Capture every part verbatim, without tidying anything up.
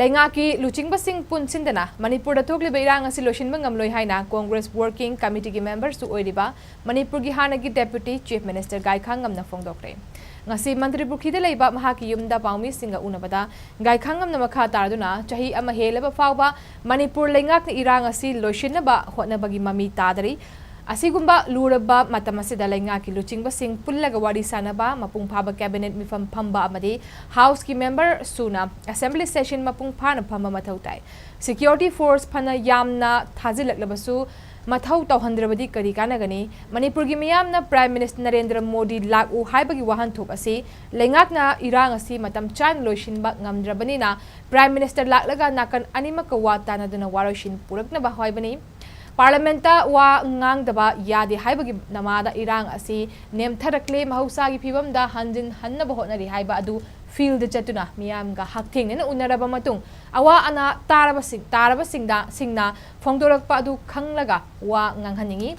ꯂꯩꯉꯥꯛꯀꯤ ꯂꯨꯆꯤꯡꯕꯁꯤꯡ ꯄꯨꯟꯁꯤꯟꯗꯅ ꯃꯅꯤꯄꯨꯔꯗ ꯊꯣꯛꯂꯤꯕ ꯏꯔꯥꯡ ꯑꯁꯤ ꯂꯣꯏꯁꯤꯟꯕ ꯉꯝꯂꯣꯏ ꯍꯥꯏꯅ ꯀꯣꯡꯒ꯭ꯔꯦꯁ ꯋꯥꯔꯀꯤꯡ ꯀꯃꯤꯇꯤꯒꯤ ꯃꯦꯝꯕꯔꯁꯨ ꯑꯣꯏꯔꯤꯕ ꯃꯅꯤꯄꯨꯔꯒꯤ ꯍꯥꯟꯅꯒꯤ ꯗꯦꯄ꯭ꯌꯨꯇꯤ ꯆꯤꯐ ꯃꯤꯅꯤꯁꯇꯔ ꯒꯥꯏꯈꯥꯡꯉꯝꯅ ꯐꯣꯡꯗꯣꯛꯈ꯭ꯔꯦ꯫ ꯉꯁꯤ ꯃꯟꯇ꯭ꯔꯤ ꯄꯨꯈ꯭ꯔꯤꯗ ꯂꯩꯕ ꯃꯍꯥꯛꯀꯤ ꯌꯨꯝꯗ ꯄꯥꯎꯃꯤꯁꯤꯡꯒ ꯎꯅꯕꯗ ꯒꯥꯏꯈꯥꯡꯉꯝꯅ ꯃꯈꯥ ꯇꯥꯗꯨꯅ ꯆꯍꯤ ꯑꯃ ꯍꯦꯜꯂꯕ ꯐꯥꯎꯕ ꯃꯅꯤꯄꯨꯔ ꯂꯩꯉꯥꯛꯅ ꯏꯔꯥꯡ ꯑꯁꯤ ꯂꯣꯏꯁꯤꯟꯅꯕ ꯍꯣꯠꯅꯕꯒꯤ ꯃꯃꯤ ꯇꯥꯗꯔꯤ꯫ ꯑꯁꯤꯒꯨꯝꯕ ꯂꯨꯔꯕ ꯃꯇꯝ ꯑꯁꯤꯗ ꯂꯩꯉꯥꯛꯀꯤ ꯂꯨꯆꯤꯡꯕꯁꯤꯡ ꯄꯨꯜꯂꯒ ꯋꯥꯔꯤ ꯁꯥꯅꯕ, ꯃꯄꯨꯡ ꯐꯥꯕ ꯀꯦꯕꯤꯅꯦꯠ ꯃꯤꯐꯝ ꯐꯝꯕ ꯑꯃꯗꯤ ꯍꯥꯎꯁꯀꯤ ꯃꯦꯝꯕꯔ ꯁꯨꯅ ꯑꯦꯁꯦꯝꯕ꯭ꯂꯤ ꯁꯦꯁꯟ ꯃꯄꯨꯡ ꯐꯥꯅ ꯐꯝꯕ ꯃꯊꯧ ꯇꯥꯏ꯫ ꯁꯦꯀ꯭ꯌꯨꯔꯤꯇꯤ ꯐꯣꯔꯁ ꯐꯅ ꯌꯥꯝꯅ ꯊꯥꯖꯤꯜꯂꯛꯂꯕꯁꯨ ꯃꯊꯧ ꯇꯧꯍꯟꯗ꯭ꯔꯕꯗꯤ ꯀꯔꯤ ꯀꯥꯟꯅꯒꯅꯤ? ꯃꯅꯤꯄꯨꯔꯒꯤ ꯃꯤꯌꯥꯝꯅ ꯄ꯭ꯔꯥꯏꯝ ꯃꯤꯅꯤꯁꯇꯔ ꯅꯔꯦꯟꯗ꯭ꯔ ꯃꯣꯗꯤ ꯂꯥꯛꯎ ꯍꯥꯏꯕꯒꯤ ꯋꯥꯍꯟꯊꯣꯛ ꯑꯁꯤ ꯂꯩꯉꯥꯛꯅ ꯏꯔꯥꯡ ꯑꯁꯤ ꯃꯇꯝ ꯆꯥꯅ ꯂꯣꯏꯁꯤꯟꯕ ꯉꯝꯗ꯭ꯔꯕꯅꯤꯅ ꯄ꯭ꯔꯥꯏꯝ ꯃꯤꯅꯤꯁꯇꯔ ꯂꯥꯛꯂꯒ ꯅꯥꯀꯟ ꯑꯅꯤꯃꯛꯀ ꯋꯥ ꯇꯥꯅꯗꯨꯅ ꯋꯥꯔꯣꯏꯁꯤꯟ ꯄꯨꯔꯛꯅꯕ ꯍꯥꯏꯕꯅꯤ꯫ ꯄꯥꯔꯂꯤꯌꯥꯃꯦꯟꯠꯇ ꯋꯥ ꯉꯥꯡꯗꯕ ꯌꯥꯗꯦ ꯍꯥꯏꯕꯒꯤ ꯅꯃꯥꯗ ꯏꯔꯥꯡ ꯑꯁꯤ ꯅꯦꯝꯊꯔꯛꯂꯦ, ꯃꯍꯧꯁꯥꯒꯤ ꯐꯤꯕꯝꯗ ꯍꯟꯖꯤꯟꯍꯟꯅꯕ ꯍꯣꯠꯅꯔꯤ ꯍꯥꯏꯕ ꯑꯗꯨ ꯐꯤꯜꯗ ꯆꯠꯇꯨꯅ ꯃꯤꯌꯥꯝꯒ ꯍꯛꯊꯦꯡꯅꯅ ꯎꯅꯔꯕ ꯃꯇꯨꯡ ꯑꯋꯥ ꯑꯅꯥ ꯇꯥꯔꯕꯁꯤꯡ, ꯇꯥꯔꯕꯁꯤꯡꯗ, ꯁꯤꯡꯅ ꯐꯣꯡꯗꯣꯔꯛꯄ ꯑꯗꯨ ꯈꯪꯂꯒ ꯋꯥ ꯉꯥꯡꯍꯟꯅꯤꯡꯏ꯫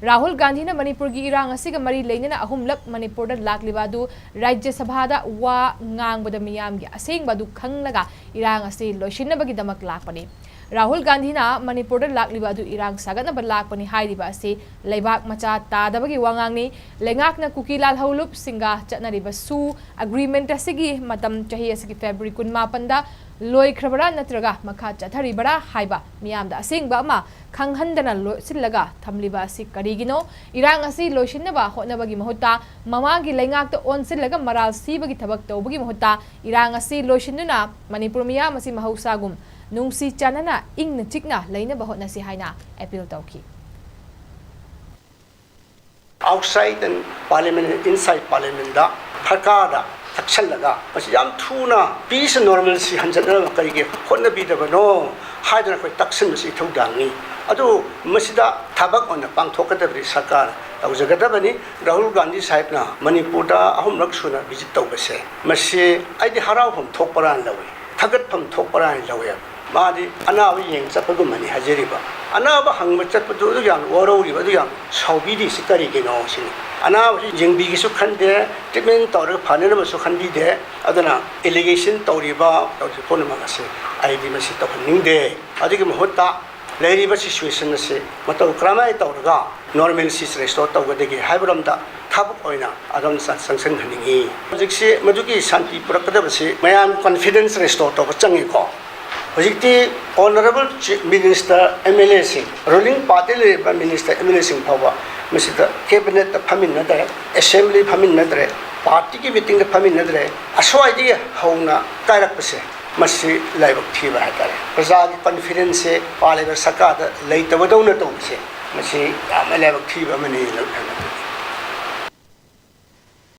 ꯔꯥꯍꯨꯜ ꯒꯥꯟꯙꯤꯅ ꯃꯅꯤꯄꯨꯔꯒꯤ ꯏꯔꯥꯡ ꯑꯁꯤꯒ ꯃꯔꯤ ꯂꯩꯅꯅ ꯑꯍꯨꯝꯂꯛ ꯃꯅꯤꯄꯨꯔꯗ ꯂꯥꯛꯂꯤꯕ ꯑꯗꯨ ꯔꯥꯖ꯭ꯌ ꯁꯚꯥꯗ ꯋꯥ ꯉꯥꯡꯕꯗ ꯃꯤꯌꯥꯝꯒꯤ ꯑꯁꯦꯡꯕ ꯑꯗꯨ ꯈꯪꯂꯒ ꯏꯔꯥꯡ ꯑꯁꯤ ꯂꯣꯏꯁꯤꯟꯅꯕꯒꯤꯗꯃꯛ ꯂꯥꯛꯄꯅꯤ꯫ ꯔꯥꯍꯨꯜ ꯒꯥꯟꯙꯤꯅ ꯃꯅꯤꯄꯨꯔꯗ ꯂꯥꯛꯂꯤꯕ ꯑꯗꯨ ꯏꯔꯥꯡ ꯁꯥꯒꯠꯅꯕ ꯂꯥꯛꯄꯅꯤ ꯍꯥꯏꯔꯤꯕ ꯑꯁꯤ ꯂꯩꯕꯥꯛ ꯃꯆꯥ ꯇꯥꯗꯕꯒꯤ ꯋꯥꯉꯥꯡꯅꯤ꯫ ꯂꯩꯉꯥꯛꯅ ꯀꯨꯀꯤ ꯂꯥꯜꯍꯧꯂꯨꯞꯁꯤꯡꯒ ꯆꯠꯅꯔꯤꯕ ꯁꯨ ꯑꯦꯒ꯭ꯔꯤꯃꯦꯟꯠ ꯑꯁꯤꯒꯤ ꯃꯇꯝ ꯆꯍꯤ ꯑꯁꯤꯒꯤ ꯐꯦꯕ꯭ꯔꯨꯋꯥꯔꯤ ꯀꯨꯟꯃꯥꯄꯟꯗ ꯂꯣꯏꯈ꯭ꯔꯕꯔꯥ ꯅꯠꯇ꯭ꯔꯒ ꯃꯈꯥ ꯆꯠꯊꯔꯤꯕꯔꯥ ꯍꯥꯏꯕ ꯃꯤꯌꯥꯝꯗ ꯑꯁꯦꯡꯕ ꯑꯃ ꯈꯪꯍꯟꯗꯅ ꯂꯣꯠꯁꯤꯜꯂꯒ ꯊꯝꯂꯤꯕ ꯑꯁꯤ ꯀꯔꯤꯒꯤꯅꯣ? ꯏꯔꯥꯡ ꯑꯁꯤ ꯂꯣꯏꯁꯤꯟꯅꯕ ꯍꯣꯠꯅꯕꯒꯤ ꯃꯍꯨꯠꯇ ꯃꯃꯥꯡꯒꯤ ꯂꯩꯉꯥꯛꯇ ꯑꯣꯟꯁꯤꯜꯂꯒ ꯃꯔꯥꯜ ꯁꯤꯕꯒꯤ ꯊꯕꯛ ꯇꯧꯕꯒꯤ ꯃꯍꯨꯠꯇ ꯏꯔꯥꯡ ꯑꯁꯤ ꯂꯣꯏꯁꯤꯟꯗꯨꯅ ꯃꯅꯤꯄꯨꯔ ꯃꯤꯌꯥꯝ ꯑꯁꯤ ꯃꯍꯧꯁꯥꯒꯨꯝ ꯅꯨꯡꯁꯤ ꯆꯥꯟꯅꯅ ꯏꯪꯅ ꯆꯤꯛꯅ ꯂꯩꯅꯕ ꯍꯣꯠꯅꯁꯤ ꯍꯥꯏꯅ ꯑꯦꯄꯤꯜ ꯇꯧꯈꯤ꯫ Outside and Parliament and inside Parliament ꯗ ꯁꯔꯀꯥꯔꯗ ꯇꯛꯁꯜꯂꯒ ꯃꯁꯤ ꯌꯥꯝ ꯊꯨꯅ peace and normalcy ꯍꯟꯖꯟꯅꯕ ꯀꯔꯤꯒꯤ ꯍꯣꯠꯅꯕꯤꯗꯕꯅꯣ ꯍꯥꯏꯗꯅ ꯑꯩꯈꯣꯏ ꯇꯛꯁꯤꯟꯕꯁꯤ ꯏꯊꯧꯗꯥꯡꯅꯤ꯫ ꯑꯗꯨ ꯃꯁꯤꯗ ꯊꯕꯛ ꯑꯣꯏꯅ ꯄꯥꯡꯊꯣꯛꯀꯗꯕꯗꯤ ꯁꯔꯀꯥꯔ ꯇꯧꯖꯒꯗꯕꯅꯤ꯫ ꯔꯥꯍꯨꯜ ꯒꯥꯟꯙꯤ ꯁꯥꯍꯦꯕꯅ ꯃꯅꯤꯄꯨꯔꯗ ꯑꯍꯨꯝꯂꯛ ꯁꯨꯅ visit ꯇꯧꯕꯁꯦ, ꯃꯁꯤ ꯑꯩꯗꯤ ꯍꯔꯥꯎꯐꯝ ꯊꯣꯛꯄꯔꯥꯅ ꯂꯧꯏ, ꯊꯥꯒꯠꯐꯝ ꯊꯣꯛꯄꯔꯥꯅ ꯂꯧꯏ꯫ ꯃꯥꯗꯤ ꯑꯅꯥꯕ ꯌꯦꯡ ꯆꯠꯄꯒꯨꯝꯕꯅꯤ ꯍꯥꯏꯖꯔꯤꯕ꯫ ꯑꯅꯥꯕ ꯍꯪꯕ ꯆꯠꯄꯗꯨ ꯑꯗꯨ ꯌꯥꯝ ꯋꯥꯔꯧꯔꯤꯕ, ꯑꯗꯨ ꯌꯥꯝ ꯁꯥꯎꯕꯤꯔꯤꯁꯤ ꯀꯔꯤꯒꯤꯅꯣ ꯁꯤꯅꯤ꯫ ꯑꯅꯥꯕꯁꯤ ꯌꯦꯡꯕꯤꯒꯦꯁꯨ ꯈꯟꯗꯦ, treatment ꯇꯧꯔꯒ ꯐꯅꯅꯕꯁꯨ ꯈꯟꯕꯤꯗꯦ꯫ ꯑꯗꯨꯅ allegation ꯇꯧꯔꯤꯕ ꯇꯧꯔꯤꯕ ꯄꯨꯝꯅꯃꯛ ꯑꯁꯤ ꯑꯩꯗꯤ ꯃꯁꯤ ꯇꯧꯍꯟꯅꯤꯡꯗꯦ꯫ ꯑꯗꯨꯒꯤ ꯃꯍꯨꯠꯇ ꯂꯩꯔꯤꯕ situation ꯑꯁꯤ ꯃꯇꯧ ꯀꯔꯝꯍꯥꯏꯅ ꯇꯧꯔꯒ normalcy restore ꯇꯧꯒꯗꯒꯦ ꯍꯥꯏꯕꯔꯣꯝꯗ ꯊꯕꯛ ꯑꯣꯏꯅ ꯑꯗꯣꯝ ꯆꯪ-, ꯆꯪꯁꯤꯟꯍꯟꯅꯤꯡꯏ꯫ ꯍꯧꯖꯤꯛꯁꯤ ꯃꯗꯨꯒꯤ ꯁꯥꯟꯇꯤ ꯄꯨꯔꯛꯀꯗꯕꯁꯤ ꯃꯌꯥꯝ confidence restore ꯇꯧꯕ ꯆꯪꯉꯤꯀꯣ꯫ ꯍꯧꯖꯤꯛꯇꯤ honourable chief minister, MLAꯁꯤꯡ, ruling party ꯂꯩꯔꯤꯕ minister, MLAꯁꯤꯡ ꯐꯥꯎꯕ ꯃꯁꯤꯗ cabinetꯇ ꯐꯝꯃꯤꯟꯅꯗ꯭ꯔꯦ, assembly ꯐꯝꯃꯤꯟꯅꯗ꯭ꯔꯦ, partyꯒꯤ meetingꯗ ꯐꯝꯃꯤꯟꯅꯗ꯭ꯔꯦ꯫ ꯑꯁ꯭ꯋꯥꯏꯗꯒꯤ ꯍꯧꯅ ꯀꯥꯏꯔꯛꯄꯁꯦ, ꯃꯁꯤ ꯂꯥꯏꯕꯛ ꯊꯤꯕ ꯍꯥꯏꯇꯥꯔꯦ꯫ ꯄ꯭ꯔꯖꯥꯒꯤ confidenceꯁꯦ ꯄꯥꯜꯂꯤꯕ ꯁꯔꯀꯥꯔꯗ ꯂꯩꯇꯕꯗꯧꯅ ꯇꯧꯕꯁꯦ, ꯃꯁꯤ ꯌꯥꯝꯅ ꯂꯥꯏꯕꯛ ꯊꯤꯕ ꯑꯃꯅꯤ ꯍꯥꯏꯅ ꯈꯜꯂꯤ꯫